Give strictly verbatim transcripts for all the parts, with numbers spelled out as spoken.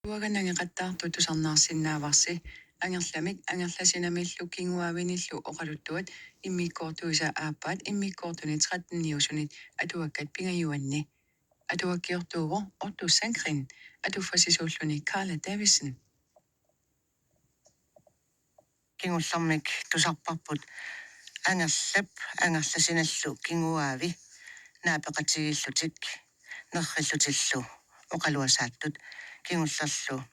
Uagut nangeqattaartut tusarnaarsinnaavarsi. Angerlamik angerlasinamillu kinguaavinillu oqaluttuat immikkoortuisa aappaat immikkoortuni tretteniusunit atuakkat pingajuanni. Atuakkiortuuvoq Otto Sandgreen, atuffassisuulluni Karla Davidsen. Kingullermik tusarparput Angerlap angerlasinallu kinguaavi naapeqatigiillutik nerrillutillu oqaluasaattut. Kingullerlu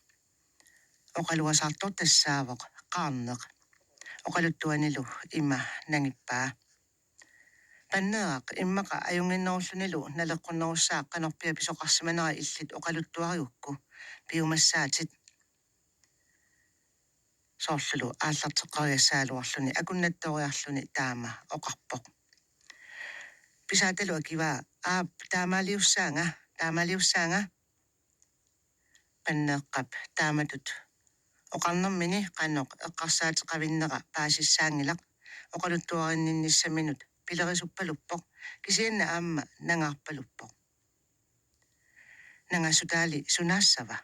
oqaluasaartoq tassaavoq Qaarneq. Oqaluttuanilu ima nangippaa: Panneeraq, immaqa ajunnginnerullunilu naleqqunnerussaaq qanorpiaq pisoqarsimanera illit oqaluttuarigukku. Piumassaatit. Soorlulu aallarteqqeriassagaluarluni akunnattooriarluni taama oqarpoq. Pisaatalu akivaa: Aap, taamaaliussaanga, taamaaliussaanga. Panneeqqap taamatut oqarnermini qanoq eqqarsaateqavinnera paasissaanngilaq. Oqaluttuarinninnissaminut pilerisuppaluppoq, kisianni aamma nangaarpaluppoq: Nangassutaali sunaassava?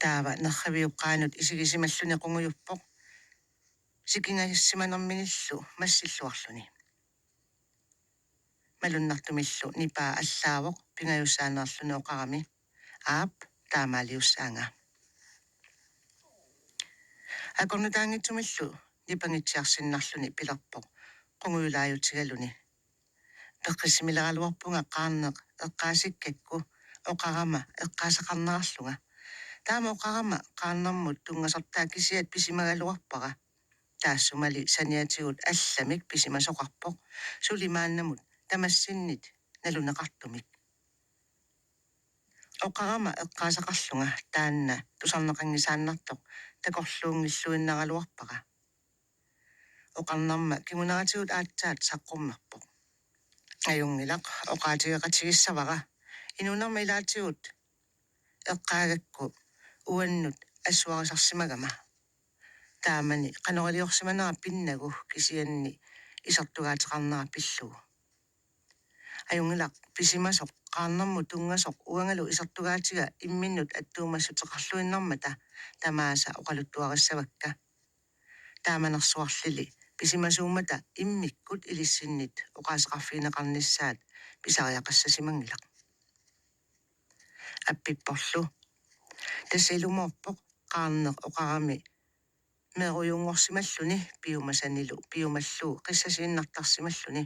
Taava nerriviup qaanut isigisimalluni qungujuppoq sikingassimanerminillu massilluarluni. Malunnartumillu nipaa allaavoq pingajussaaneerluni oqarami: Aap, taamaaliussaanga. Akornutaanngitsumillu nipangitsiarsinnarluni pilerpoq qungujulaajutigaluni: Peqqissimileraluarpunga Qaarneq eqqaasikkakku oqarama eqqaasaqarnerarlunga. Taama oqarama Qaarnermut tunngasortaa kisiat pisimagaluarpara. Taassumali saniatigut allamik pisimasoqarpoq, suli maannamut tamassinnit naluneqartumik. Oqarama eqqaasaqarlunga taanna tusarneqanngisaannartoq takorluunngilluinnaraluarpara. Oqarnerma kinguneratigut aatsaat saqqummerpoq. Ajunngilaq, oqaatigeqatigissavara. Inuunerma ilaatigut eqqaagakku uannut assuarisarsimagama. Taamani qanoq iliorsimanera pinnagu kisianni isertugaateqarnera pillugu. Ajunngilaq, pisimasoq Qaarnermut tunngasoq uangalu isertugaatiga imminnut attuumassuteqarluinnarmata tamaasa oqaluttuarissavakka. Taamanersuarlili pisimasuummata immikkut ilissinnit oqaaseqarfigineqarnissaat pisariaqassasimanngilaq. Appipporlu. Tassa ilumoorpoq Qaarneq oqarami meerujunngorsimalluni piumasanilu piumallugu qissasiinnartarsimalluni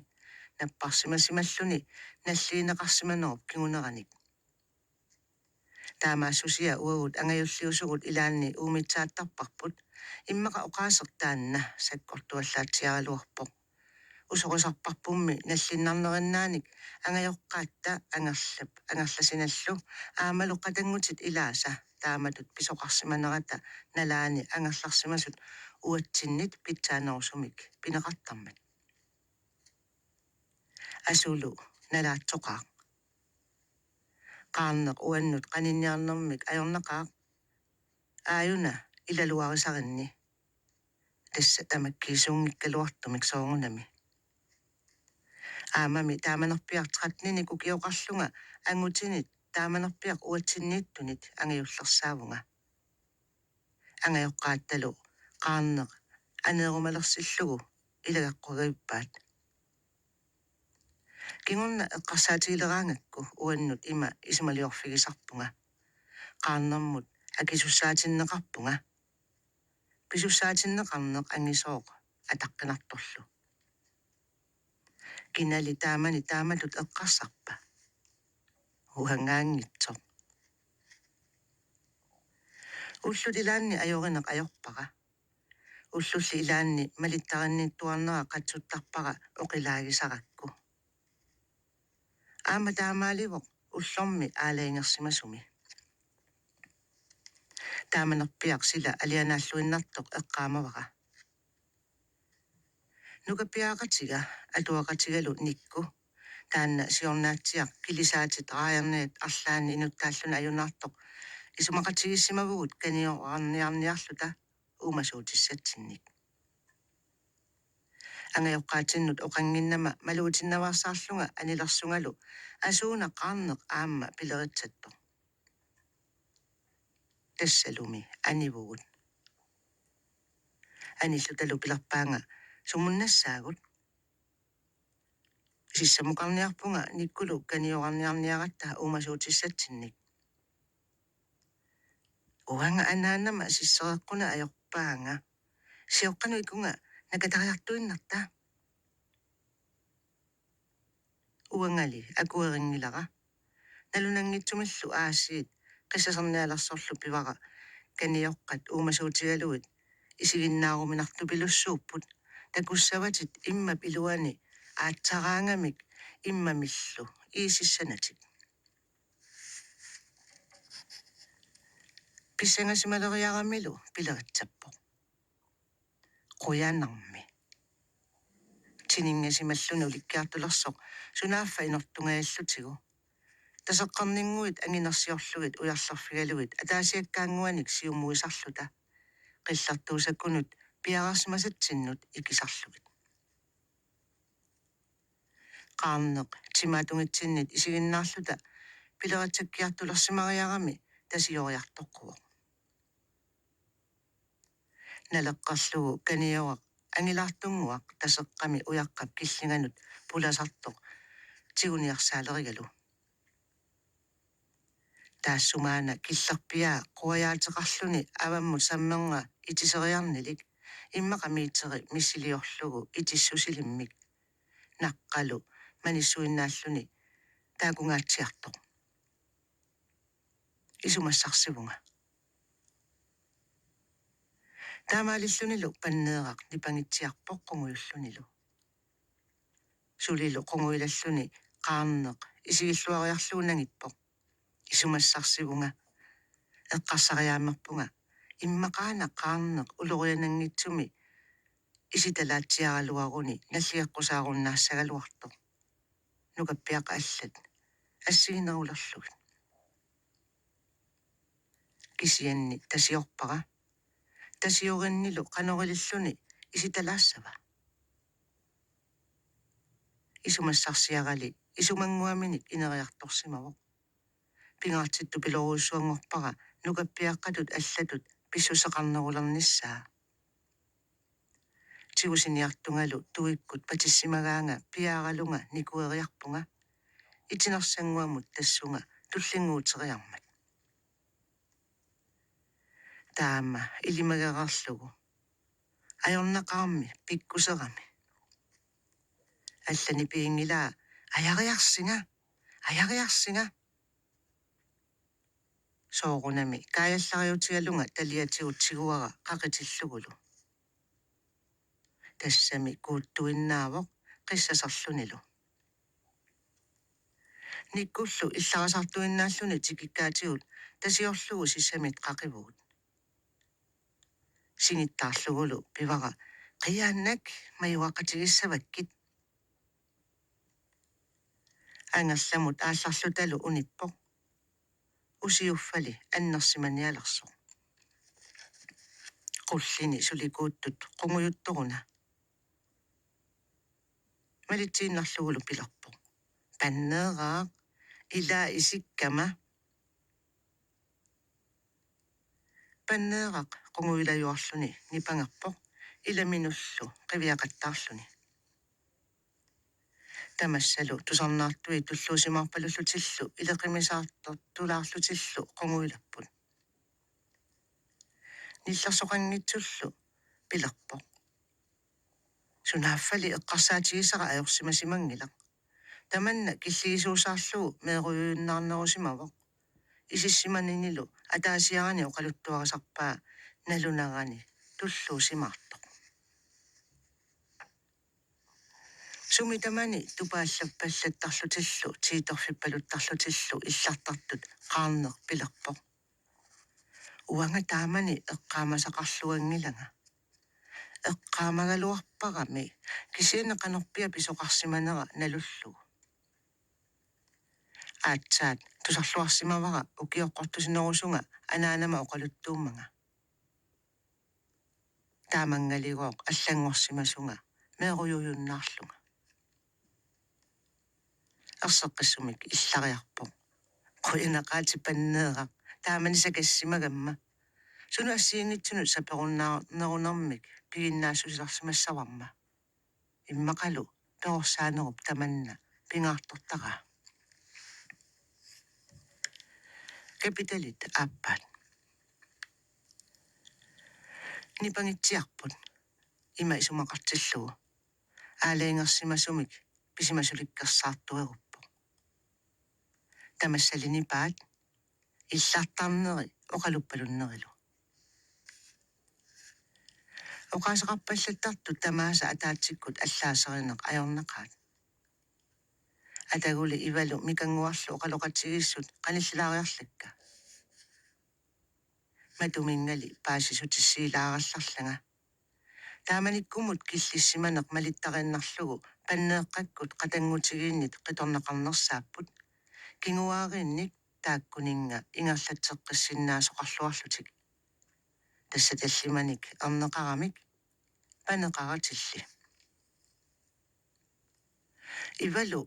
napparsimasimalluni nalligineqarsimanerup kinguneranik. Taamaassusia uagut angajulliusugut ilaanni uumitsaattarparput, immaqa oqaaseq taanna sakkortuallaatsiaraluarpoq. Usorisarparpummi nallinnarnerinnaanik angajoqqaatta Angerlap angerlasinallu aammalu qatanngutit ilaasa taamatut pisoqarsimanerata nalaani angerlarsimasut uatsinnit pitsaanerusumik pineqartarmat. Asulu nalaatsoqaaq. Qaarneq uannut qaninniarnermik ajornaqaaq. Aajuna ilaluarisarinni. Tassa tamakkiisuunngikkaluartumik soorunami. Aammami taamanerpiaq tretteninik ukioqarlunga angutinit taamanerpiaq uatsinniittunit angajullersaavunga. Angajoqqaattalu Qaarneq aneerumalersillugu ilagaqqugavippaat. Kingorna eqqarsaatigileraangakku uannut ima isumaliorfigisarpunga. Qaarnermut akisussaatinneqarpunga. Pisussaatinneqarneq angisooq ataqqinartorlu. Kinali taamani taamatut eqqarsarpa? Uangaanngitsoq. Ullut ilaanni ajorineq ajorpara. Ullulli ilaanni malittarinnittuarnera qatsuttarpara oqilaagisarakku. Aamma taamaalivoq ullormi aalajangersimasumi. Taamanerpiaq sila alianaalluinnartoq eqqaamavara. Nukapiaaqatiga atuaqatigalu Nikku, taanna siornaatsiaq kilisaatit raajarniat arlaanni inuttaalluni ajunaartoq, isumaqatigiissimavugut kanioraarniarniarluta uumasuutissatsinnik. Angajoqqaatsinnut oqannginnama malugitinnaveersaarlunga anilersungalu asuuna Qaarneq aamma pileritsattoq. Tassalumi anivugut. Anillutalu pilerpaanga: "Sumunnassaagut?" "Sissamukarniarpunga Nikkulu kaniorarniarniaratta uumasuutissatsinnik." "Uanga anaanama sissereqquna ajorpaanga. Sioqqanut ikunga nakatariartuinnarta." Uangali akuerinngilara. Nalunanngitsumillu aasiit qissasernialersorlu pivara kanioqqat uumasuutigalugit isiginnaaruminartupilussuupput, takussavatit immap iluani aatsaraangamik immamillu iisissanatik. Pissangasimaleriaramilu pileritsappoq: "Qujanarmi." Tininngasimalluni ulikkiartulersoq sunaaffa inortungajallutigu. Taseqqerninnguit anginersiorlugit ujarlerfigalugit ataasiakkaannguanik siumuisarluta, qillertuusakkunut piareersimasatsinnut ikisarlugit. Qaarneq timaattungitsinnit isiginnaarluta pileritsakkiartulersimariarami tasioriartoqquvoq. Naleqqerlugu kanioraq angilaartunnguaq Taseqqami ujaqqap killinganut pulasartoq tiguniarsaalerigalu. Taassumaana killerpiaa quajaateqarluni avammut sammernga itiseriarnilik, immaqa miiteri missiliorlugu itissusilimmik, naqqalu manissuinnaalluni taakungaatsiartoq. Isumassarsivunga. Taamaalillunilu Panneeraq nipangitsiarpoq qungujullunilu. Sulilu qungujulalluni Qaarneq isigilluariarlugu nangippoq: "Isumassarsivunga." Eqqarsariaammerpunga immaqaana Qaarneq uloriananngitsumi isitalaatsiaraluaruni nalligeqqusaarunnaasagaluartoq. Nukappiaqqat allat assiginerulerlugit. Kisianni tasiorpara. Tasiorinnilu qanoq ililluni isitalaassava? Isumassarsiarali isumannguaminik ineriartorsimavoq. Pingaartittupilorujussuanngorpara nukappiaqqatut allatut pissuseqarnerulernissaa. Tigusiniartungalu tuikkut patissimagaanga piaaralunga nikueriarpunga. Itinersannguamut tassunga tullinnguuteriarmat. Taama ilimagereerlugu: "Ajornaqaarmi pikkuserami." Allani piginngilaa: "Ajariarsinga! Ajariarsinga!" Soorunami kaajallariutigalunga taliatigut tiguara qaqitillugulu. Tassami kuuttuinnaavoq qissaserlunilu. Nikkullu illarisartuinnaalluni tikikkaatigut tasiorlugu sissamit qaqivugut. Singittaarlugulu pivara: "Qiiaannak, majuaqatigissavakkit." Angerlamut aallarlutalu unippoq. Usiuffali annersimanialersoq. Qullini suli kuuttut qungujuttoruna. Malitsiinnarlugulu pilerpoq: "Panneeraq, ilaa isikkama." Panneeraq qungujulajuarluni nipangerpoq ilaminullu qiviaqattaarluni. Tamassalu tusarnaartui tulluusimaarpalullutillu ileqimisaartortulaarlutillu qungujulapput. Nillersoqanngitsullu pilerpoq: "Sunaaffali eqqarsaatigisara ajorsimasimanngilaq. Tamanna killigisuusaarlugu meerujujunnaarnerusimavoq. Isissimaninilu ataasiarani oqaluttuarisarpaa nalunarani tulluusimaartoq." Sumi tamani tupaallappallattarlutillu tiitorfippaluttarlutillu illartartut Qaarneq pilerpoq: "Uanga taamani eqqaamasaqarluanngilanga. Eqqaamagaluarparami, kisianni qanorpiaq pisoqarsimanera nalullugu." Aatsaat tusarluarsimavara ukioqqortusinerusunga anaanama oqaluttuummanga. Taamanngaligooq allanngorsimasunga meerujujunnaarlunga. Erseqqissumik illariarpoq: "Qujanaqaat Panneeraq, taamani sakasisimagamma. Suna assigiinngitsunut saperunnaarnerunermik piginnaassusilersimassavarma. Immaqalu perorsaanerup tamanna pingaartortaraa. Kapitalit aappaat. Nipangitsiarput ima isumaqartillugu aalajangersimasumik pisimasulikkersaartueruppoq. Tamassali nipaat illartarneri oqaluppalunnerilu. Oqaaseqarpallattartut tamaasa ataatsikkut allaaserineq ajornaqaat. Ataguli Ivalu Mikannguarlu oqaloqatigiissut qanillilaariarlakka. Matuminngali paasissutissiilaarallarlanga. Taamanikkumut killissimaneq malittariinnarlugu panneeqqakkut qatanngutigiinnit qitornaqarnersaapput. Kinguaariinnik taakkuninnga ingerlatseqqissinnaasoqarluarlutik. Tassa tallimanik erneqaramik paneqaratilli. Ivalu,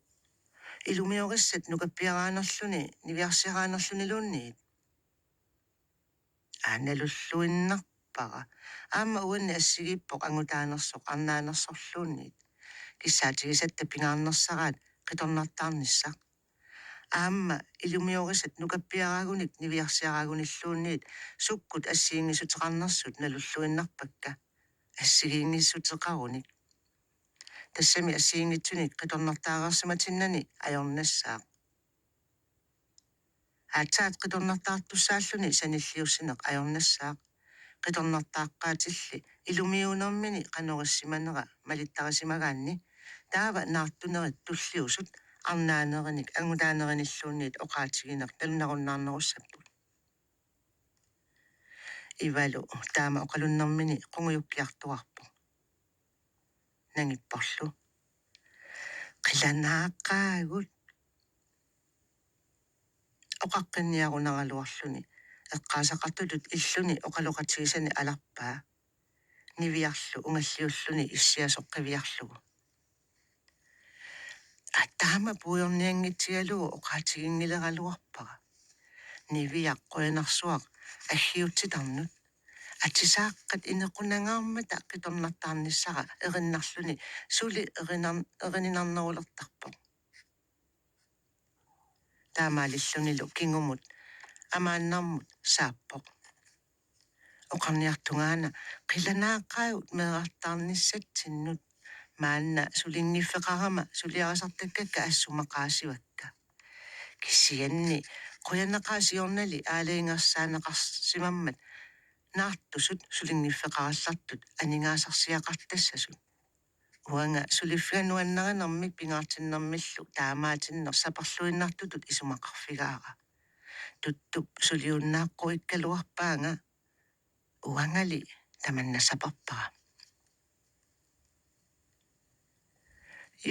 ilumiorissat nukappiaraanerluni niviarsiaraanerluniluunniit? Aa, nalulluinnarpara. Aamma uanni assigiippoq angutaanersoq arnaanersorluunniit. Kissaatigisatta pingaarnersaraat qitornartaarnissaq. Aamma ilumiorissat nukappiaraagunik niviarsiaraagunilluunniit sukkut assigiinngissuteqarnersut nalulluinnarpakka. Assigiinngissuteqarunik. Tassami assigiinngitsunik qitornartaareersimatinnani ajornassaaq. Aatsaat qitornartaartussaalluni sanilliussineq ajornassaaq. Qitornartaaqqaatilli ilumiuunermini qanorissimanera malittarisimagaanni taava naartunerit tulliusut arnaanerinik angutaanerinilluunniit oqaatigineq nalunarunnaarnerussapput. Ivalu taama oqalunnermini qungujukkiartuarpoq. Nangipporlu: Qilanaaqaagut. Oqaqqinniarunaraluarluni eqqaasaqartutut illuni oqaloqatigisani alarpaa. Niviarlu ungalliulluni issiasoq qiviarlugu. Aa, taama puigornianngitsigalugu oqaatiginngileraraluarpara. Niviaq qujanarsuaq aggiutsitarnut. Atisaaqqat inequnangaarmata qitornartaarnissara erinnarluni suli erinar-, erininarnerulertarpoq. Taamaalillunilu kingumut amaannarmut saappoq. Oqarniartungaana: Qilanaaqaagut meerartaarnissatsinnut. Maanna sulinngiffeqarama suliarisartakkakka assut maqaasivakka. Kisianni qujanaqaaq siornali aalajangersaanneqarsimammat naartusut sulinngiffeqarallartut aningaasarsiaqartassasut. Uanga suliffiga nuannarinermik pingaartinnermillu taamaatinneq saperluinnartutut isumaqarfigaara. Tuttup suliunnaaqquikkaluarpaanga, uangali tamanna saperpara.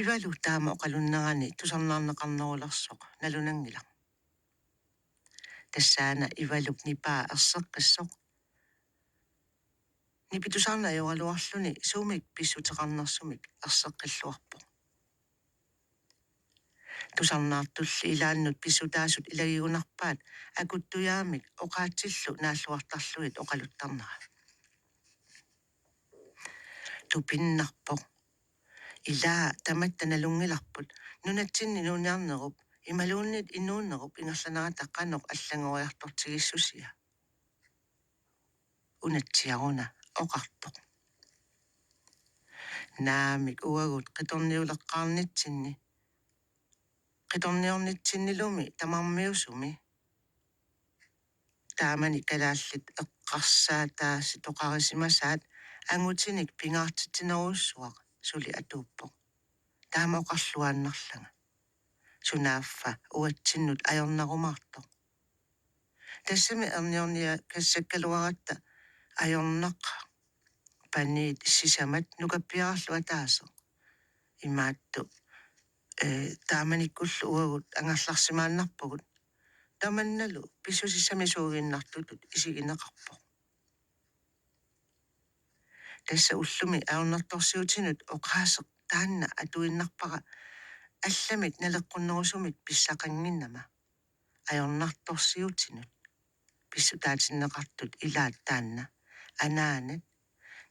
Ivalu taama oqalunnerani tusarnaarneqarnerulersoq nalunanngilaq. Tassaana Ivalup nipaa erseqqissoq. Nipitusarneq ajoraluarluni suumik pissuteqarnersumik erseqqilluarpoq. Tusarnaartulli ilaannut pissutaasut ilagigunarpaat akuttujaamik oqaatsillu naalluartarlugit oqaluttarnera. Tupinnarpoq. Ilaa tamatta nalunngilarput nunatsinni inuuniarnerup imaluunniit inuunerup ingerlanerata qanoq allanngoriartortigissusia. Unatsiaruna oqarpoq: Naamik, uagut qitorniuleqqaarnitsinni, qitorniornitsinnilumi tamarmiusumi. Taamani kalaallit eqqarsaataasitoqarisimasaat angutinik pingaartitsinerujussuaq suli atuuppoq. Taama oqarluaannarlanga. Sunaaffa uatsinnut ajornarumaartoq. Tassami erniorniakassakkaluaratta ajornaq paniit sisamat nukappiararlu ataaseq. Imaattoq, ee, taamanikkullu uagut angerlarsimaannarpugut. Tamannalu pissusissamisuuginnartutut isigineqarpoq. Tassa ullumi ajornartorsiutinut oqaaseq taanna atuinnarpara allamik naleqqunnerusumik pissaqannginnama. Ajornartorsiutinut. pissutaatinneqartut ilaat taanna anaanat,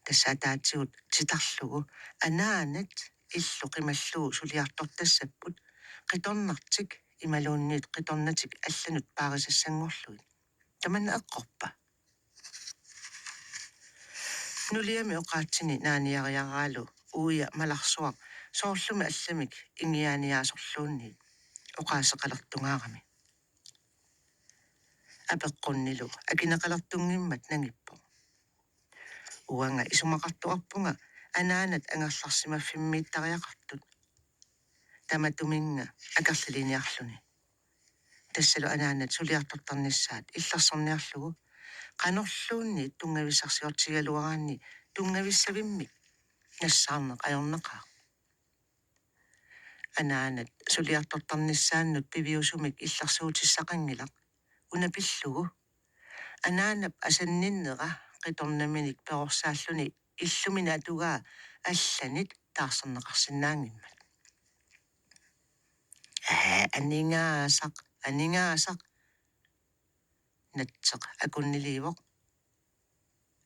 tassa ataatigut titarlugu anaanat illu qimallugu suliartortassapput qitornartik imaluunniit qitornatik allanut paarisassanngorlugit. Tamanna eqqorpa? Nuliami oqaatsini naaniariaraalu uia malarsuaq soorlumi allamik ingiaaniaasorluunniit oqaaseqalertungaarami. Apeqqunnilu akineqalertunngimmat nangippoq: Uanga isumaqartoqarpunga anaanat angerlarsimaffimmiittariaqartut. Tamatuminnga akerliliniarluni. Tassalu anaanat suliartortarnissaat illersorniarlugu qanorluunniit tunngavissarsiortigigaluaraanni tunngavissavimmik nassaarneq ajornaqaaq. Anaanat suliartortarnissaannut piviusumik illersuutissaqanngilaq, una pillugu: Anaanap asanninnera qitornaminik perorsaalluni illuminik atugaa allanit taarserneqarsinnaanngimmat. Aa, aningaasaq, aningaasaq, natseq akunniliivoq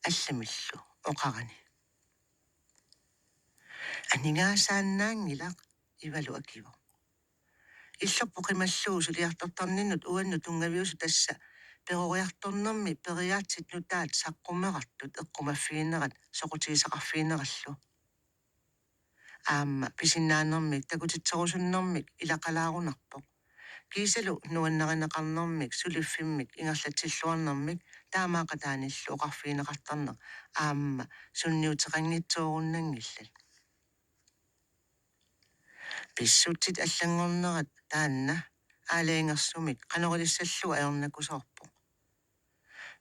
allamillu oqarani. Aningaasaannaanngilaq, Ivalu akivoq. Illorput qimallugu suliartortarninnut uannut tunngaviusoq tassa peroriartornermi periaatsit nutaat saqqummerartut eqqumaffiginerat soqutigisaqarfiginerallu. Aamma pisinnaanermik takutitserusunnermik ilaqalaarunarpoq. Kiisalu nuannarineqarnermik suliffimmik ingerlatsilluarnermik taamaaqataanillu oqarfigineqartarneq aamma sunniuteqanngitsoorunanngillat. Pissutsit allanngornerat taanna aalajangersumik qanorilissallugu ajornakusoorpoq.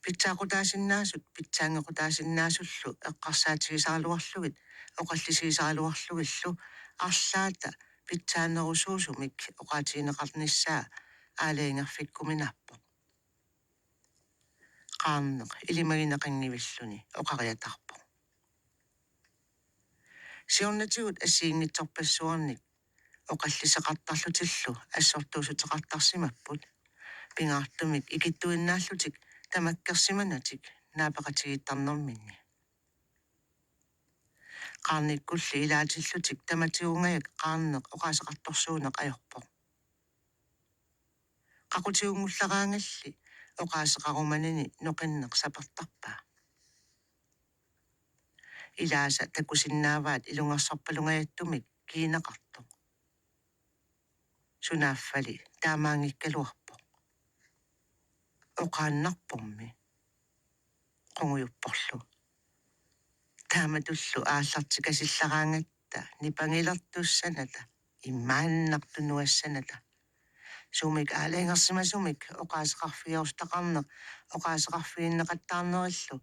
Pitsaaqutaasinnaasut pitsaanngequtaasinnaasullu eqqarsaatigisaraluarlugit oqallisigisaraluarlugillu arlaata pitsaanerusuusumik oqaatigineqarnissaa aalajangerfikkuminaappoq. Qaarneq ilimagineqanngivilluni oqariataarpoq: Siornatigut assigiinngitsorpassuarnik oqalliseqartarlutillu assortuussuteqartarsimapput, pingaartumik ikittuinnaallutik tamakkersimanatik naapeqatigiittarnerminni. Qaarnikkulli ilaatillutik tamatigunngajak qaarneq oqaaseqartorsuuneq ajorpoq. Qaqutiunngullaraangalli oqaaseqarumanini noqinneq sapertarpaa. Ilaasa takusinnaavaat ilungersorpalungajattumik kiinaqartoq. Sunaaffali taamaanngikkaluarpoq. Oqaannarpormi, qungujupporlu. Taamatullu aallartikasillaraangatta nipangilertussanata imaannaq tunuassanata. Sumik aalajangersimasumik oqaaseqarfigerusutaqarneq oqaaseqarfigineqattaarnerillu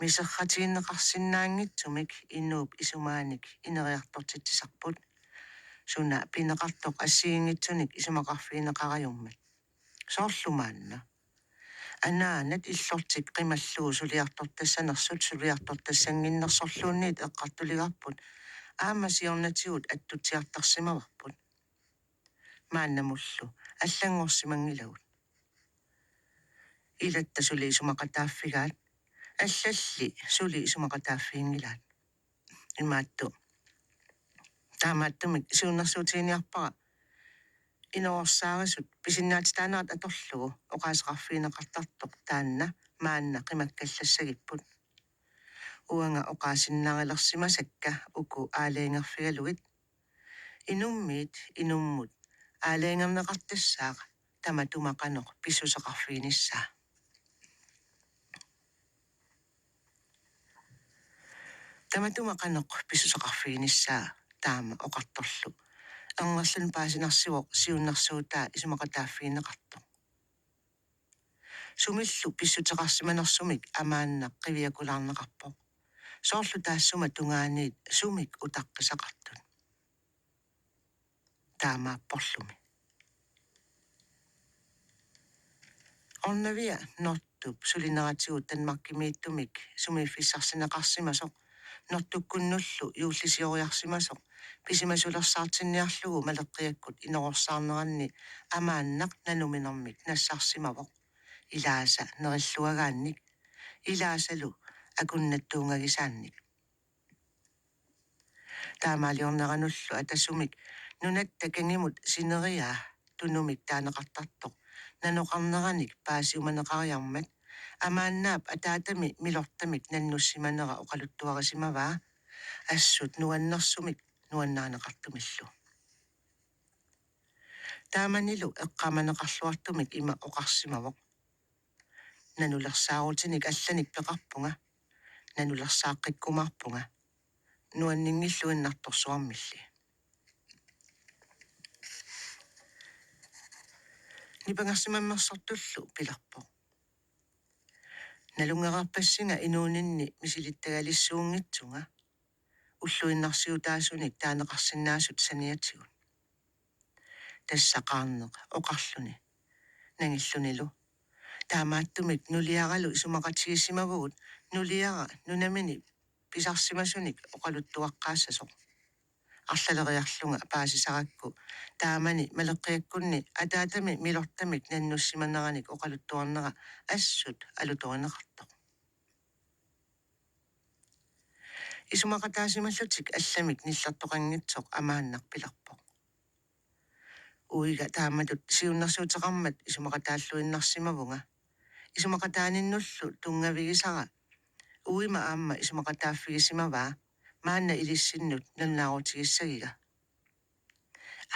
miserratigineqarsinnaanngitsumik inuup isumaanik ineriartortitsisarput. Suna pineqartoq assigiinngitsunik isumaqarfigineqarajummat. Soorlu maanna. Anaanat illortik qimallugu suliartortassanersut suliartortassannginnersorluunniit eqqartuligaarput, aamma siornatigut attutsiartarsimavarput. Maannamullu allanngorsimanngilagut. Ilatta suli isumaqataaffigaat, allalli suli isumaqataaffiginngilaat. Imaattoq. Taamaattumik siunnersuutiginiarpara inoorsaarasut pisinnaatitaanerat atorlugu oqaaseqarfigineqartartoq taanna maanna qimakkallassagipput. Uanga oqaasinnarilersimasakka uku aalajangerfigalugit: Inummiit inummut aalajangerneqartassaaq tamatuma qanoq pissuseqarfiginissaa. Tamatuma qanoq pissuseqarfiginissaa taama oqartorlu erngerluni paasinarsivoq siunnersuutaa isumaqataaffigineqartoq. Sumillu pissuteqarsimanersumik amaannaq qiviakulaarneqarpoq. Soorlu taassuma tungaaniit sumik utaqqisaqartut. Taamaapporlumi. Ornavia Nortup sulineratigut Danmarkimiittumik sumiiffissarsineqarsimasoq Nortukkunnullu juullisioriarsimasoq pisimasulersaartinniarlugu Maleqqiakkut inoorsaarneranni amaannaq nanuminermik nassarsimavoq. Ilaasa nerilluagaannik, ilaasalu akunnattuunngagisaannik. Taamaaliorneranullu atasumik nunatta kangimut sineriaa tunumik taaneqartartoq nanoqarneranik paasiumaneqariarmat Amaannaap ataatami Milortamik nannussimanera oqaluttuarisimavaa assut nuannersumik nuannarineqartumillu. Taamanilu eqqaamaneqarluartumik ima oqarsimavoq: Nanulersaarutinik allanik peqarpunga, nanulersaaqqikkumaarpunga, nuanninngilluinnartorsuarmilli. Nipangersimammersortullu pilerpoq: Nalunngereerpassinga inuuninni misilittagalissuunngitsunga ulluinnarsiutaasunik taaneqarsinnaasut saniatigut. Tassa Qaarneq oqarluni nangillunilu: Taamaattumik nuliaralu isumaqatigiissimavugut nuliara nunamini pisarsimasunik oqaluttuaqqaassasoq. Arlaleriarlunga paasisarakku taamani Maleqqiakkunni ataatami Milortamik nannussimaneranik oqaluttuarnera assut alutorineqartoq. Isumaqataasimallutik allamik nillertoqanngitsoq Amaannaq pilerpoq: Uiga taamatut siunnersuuteqarmat isumaqataalluinnarsimavunga. Isumaqataaninnullu tunngavigisara uima aamma isumaqataaffigisimavaa maanna ilissinnut nalunaarutigissagiga.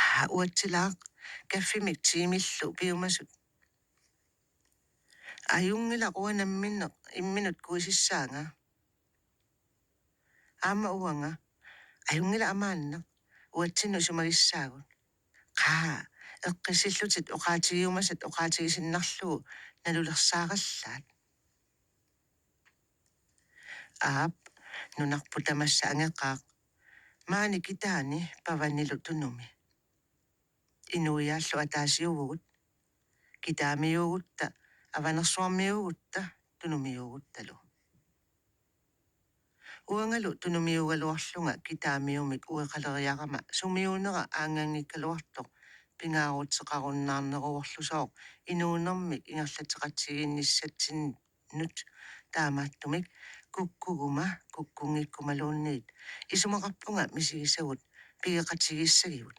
Aa, uatsilaaq, kaffimik tiimillu piumasut. Ajunngilaq uanga namminneq imminut kuisissaanga. Aamma uanga: Ajunngilaq Amaannaq, uatsinnut isumagissaagut. Qaa, eqqissillutit oqaatigiumasat oqaatigisinnarlugu nalulersaarallaat. Aap, nunarput tamassa angeqaaq. Maani kitaani pavanilu tunumi. Inuiaallu ataasiuvugut. Kitaamiuugutta, avanersuarmiuugutta, tunumiuuguttalu. Uangalu tunumiuugaluarlunga kitaamiumik ueqaleriarama sumiuunera aannganngikkaluartoq pingaaruteqarunnaarneruvorlusooq inuunermik ingerlateqatigiinnissatsinnut. Taamaattumik kukkuguma kukkunngikkumaluunniit isumaqarpunga misigisagut pigeqatigiissagigut.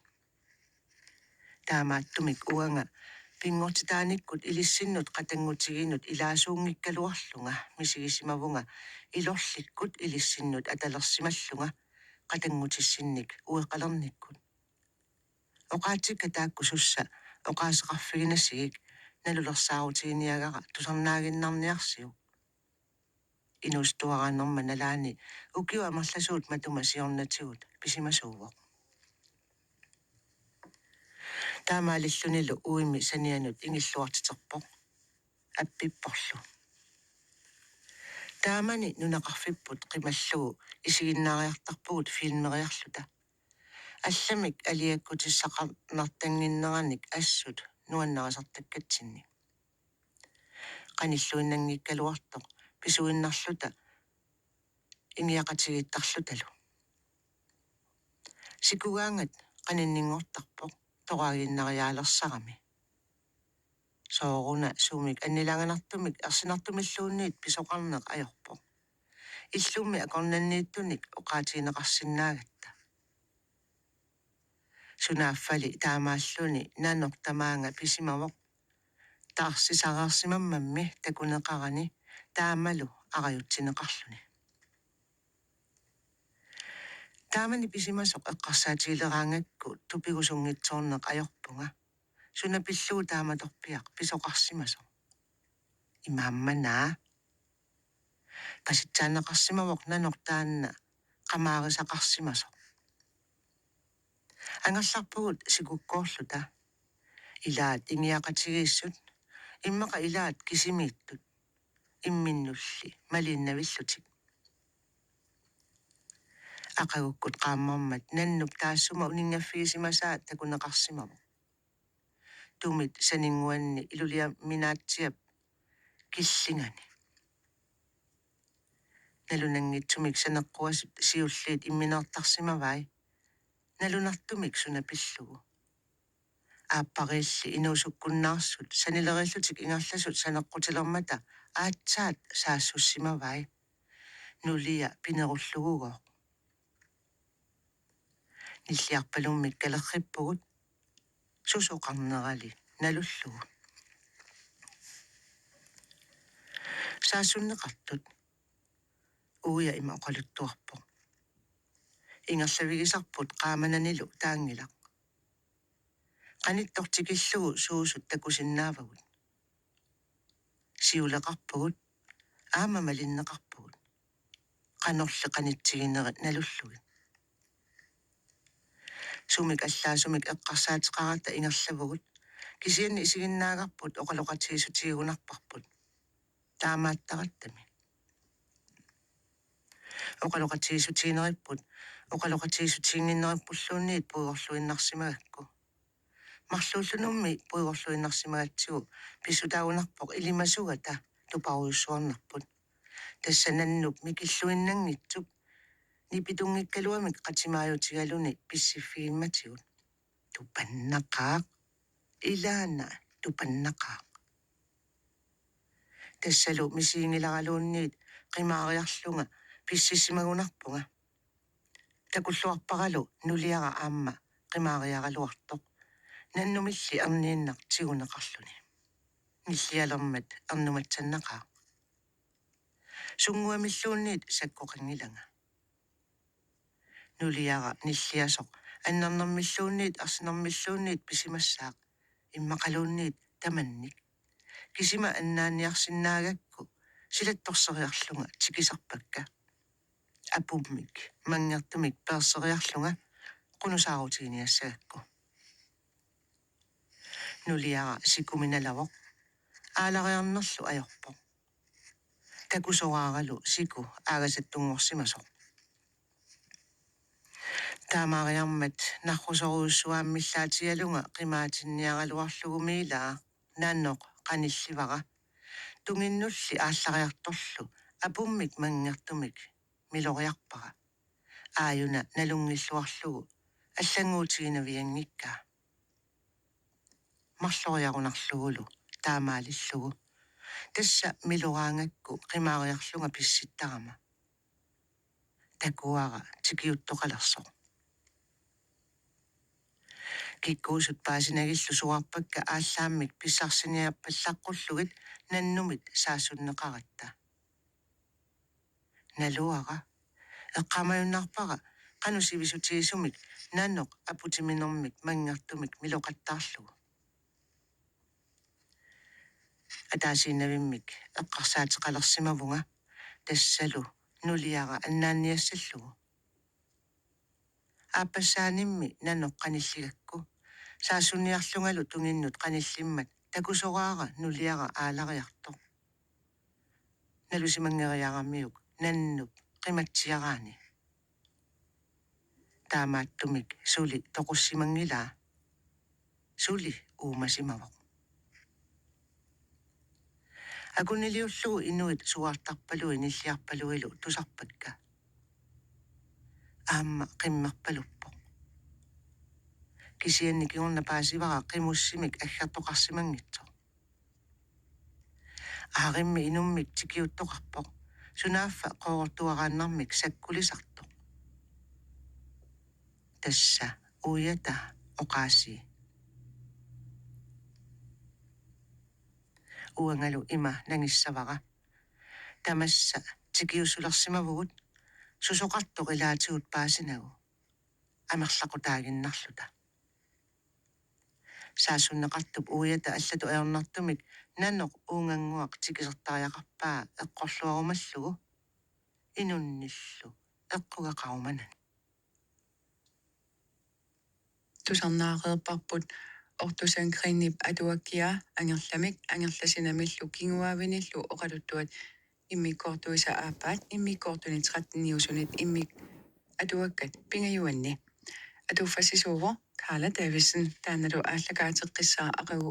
Taamaattumik uanga pinngortitaanikkut ilissinnut qatanngutigiinnut ilaasuunngikkaluarlunga misigisimavunga ilorlikkut ilissinnut atalersimallunga qatanngutissinnik ueqalernikkut. Oqaatsikka taakku sussa oqaaseqarfiginasigik nalulersaarutiginiagara tusarnaaginnarniarsiuk. Inuusuttuaraanerma nalaani ukiut amerlasuut matuma siornatigut pisimasuuvoq. Taamaalillunilu uimi sanianut ingilluartiterpoq. Appipporlu. Taamani nunaqarfipput qimallugu isiginnaariartarpugut filmeriarluta. Allamik aliakkutissaqarnartannginneranik assut nuannarisartakkatsinnik. Qanilluinnanngikkaluartoq pisuinnarluta ingiaqatigiittarlutalu. Sikugaangat qaninninngortarpoq toraaginnariaalersarami. Sooruna suumik annilaanganartumik ersinartumilluunniit pisoqarneq ajorpoq. Illummi akornanniittunik oqaatigineqarsinnaagatta. Sunaaffali taamaalluni nanoq tamaanga pisimavoq. Taarsisareersimammammi takuneqarani taamalu arajutsineqarluni. Taamani pisimasoq eqqarsaatigileraangakku tupigusunngitsoorneq ajorpunga. Suna pillugu taamatorpiaq pisoqarsimasoq? Imaammanaa. Qasitsaanneqarsimavoq nanoq taanna qamaarisaqarsimasoq. Angerlarpugut sikukkoorluta. Ilaat ingiaqatigiissut, immaqa ilaat kisimiittut, imminnulli maliinnavillutik. Aqagukkut qaammarmat nannup taassuma uninngaffigisimasa takuneqarsimavoq. Tumit saninnguanni iluliaminaatsiap killingani. Nalunanngitsumik saneqquasut siulliit immineertarsimavai. Nalunartumik suna pillugu. Aappariilli inuusukkunnaarsut sanileriillutik ingerlasut saneqqutilermata aatsaat saassussimavai. Nulia pinerullugugooq. Nilliarpalummik kalerrippugut, susoqarnerali nalullugu. Saassunneqartut, Uja ima oqaluttuarpoq. Ingerlavigisarput qaamananilu taanngilaq. Qanittoq tikillugu suusut takusinnaavagut. Siuleqarpugut, aamma malinneqarpugut. Qanorli qanitsigineri nalullugit. Sumik allaasumik eqqarsaateqaratta ingerlavugut, kisianni isiginnaagarput oqaloqatigiissutigigunarparput. Taamaattarattami. Oqaloqatigiissutigineripput, oqaloqatigiissutiginnginnerippulluunniit puigorluinnarsimagakku. Marluullunummi puigorluinnarsimagatsigu pissutaagunarpoq ilimasugata tuparujussuarnerput. Tassa nannup mikilluinnanngitsup nipitunngikkaluamik qatimaajutigaluni pissiffigimmatigut. Tupannaqaaq. Ilaana tupannaqaaq. Tassalu misiginngilaraluunniit qimaariarlunga pississimagunarpunga. Takulluarparalu nuliara aamma qimaariaraluartoq. Nannumilli erniinnaq tiguneqarluni. Nillialermat ernumatsannaqaaq. Sunnguamilluunniit sakkoqanngilanga. Nuliara nilliasoq annernermilluunniit arsinermilluunniit pisimassaaq, immaqaluunniit tamannik. Kisima annaanniarsinnaagakku silattorseriarlunga tikisarpakka. Apummik manngertumik peerseriarlunga qunusaarutiginiassagakku. Nuliara sikumik nalavoq. Aalariarnerlu ajorpoq. Takusoraaralu siku aagasattunngorsimasoq. Taamaariarmat narrusorujussuaammillaatigalunga qimaatinniaraluarlugumiilaaq nanoq qanillivara. Tunginnulli aallariartorlu apummik manngertumik miloriarpara. Aajuna nalunngilluarlugu allannguutiginavianngikkaa. Marloriarunarlugulu taamaalillugu. Tassa miloraangakku qimaariarlunga pissittarama. Takuara tikiuttoqalersoq. Kikkuusut paasinagillu suaarpakka aallaammik pissarsiniarpallaqqullugit nannumit saassunneqaratta. Naluara. Eqqaamajunnaarpara qanoq sivisutigisumik nanoq aputiminermik manngertumik miloqattaarlugu. Ataasiinnavimmik eqqarsaateqalersimavunga tassalu nuliara annaanniassallugu. Aappassaanimmi nanoq qanilligakku. Saassunniarlungalu tunginnut qanillimmat takusoraara nuliara aalariartoq. Nalusimanngeriaramiuk nannup qimatsiaraani. Taamaattumik suli toqussimanngilaa. Suli uumasimavoq. Akuniliullugu inuit suaartarpalui nilliarpaluilu tusarpakka. Aamma qimmerpaluppoq. Kisianni kingorna paasivara qimussimik aggertoqarsimanngitsoq. Aarimmi inummik tikiuttoqarpoq, sunaaffa qoorortuaraannarmik sakkulisartoq. Tassa Uujata oqaasii. Uangalu ima nangissavara. Tamassa tikiussulersimavugut, susoqartoq ilaatigut paasinagu amerlaqutaaginnarluta. Saassunneqartup Uujata allatut ajornartumik nanoq uunnganguaq tikisertariaqarpaa eqqorluarumallugu inunnillu eqqugaqarumanani. Tusarnaareerparput Otto Sandgreenip atuakkiaa Angerlamik Angerlasinamillu kinguaavinillu oqaluttuat, immikkoortuisa aappaat immikkoortuni tretteniusunit immik-, atuakkat pingajuanni. Atuffassisuuvoq Karla Davidsen, taannalu aallakaateqqissaaq aqagu